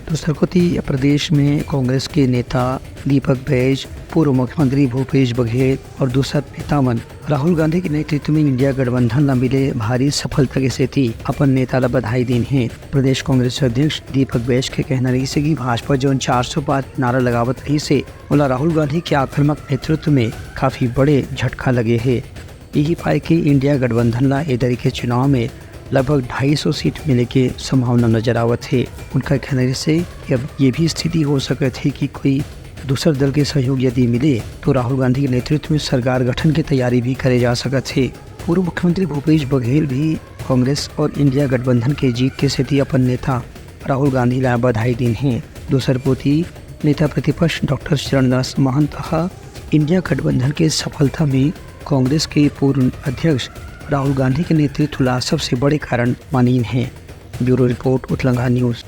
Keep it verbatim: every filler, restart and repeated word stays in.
दूसर कोति, प्रदेश में कांग्रेस के नेता दीपक बैज, पूर्व मुख्यमंत्री भूपेश बघेल और दूसर नेता मन राहुल गांधी के नेतृत्व में इंडिया गठबंधन ला मिले भारी सफलता के सेती अपन नेता ला बधाई दीन हे। प्रदेश कांग्रेस अध्यक्ष दीपक बैज के कहना रहिस हे कि भाजपा जौन चार सौ पार नारा लगावत रहिस हे, ओला राहुल गांधी के आक्रामक नेतृत्व में काफी बड़े झटका लगे हे। यही पाए कि इंडिया गठबंधन ला ए दरी के चुनाव में लगभग ढाई सौ सीट मिले के संभावना नजर आवत हे। उनका कहना रहिस हे कि अब ये भी स्थिति हो सकत हे कि कोई दूसर दल के सहयोग यदि मिले, तो राहुल गांधी के नेतृत्व में सरकार गठन के तैयारी भी करे जा सकत हे। पूर्व मुख्यमंत्री भूपेश बघेल भी कांग्रेस और इंडिया गठबंधन के जीत के सेती अपन नेता राहुल गांधी ला बधाई दीन हे। दूसर कोति, नेता प्रतिपक्ष डॉक्टर चरणदास महंत ह इंडिया गठबंधन के सफलता में कांग्रेस के पूर्व अध्यक्ष राहुल गांधी के नेतृत्व ला सबसे बड़े कारण मानिन हे। Bureau report, Utlanga news.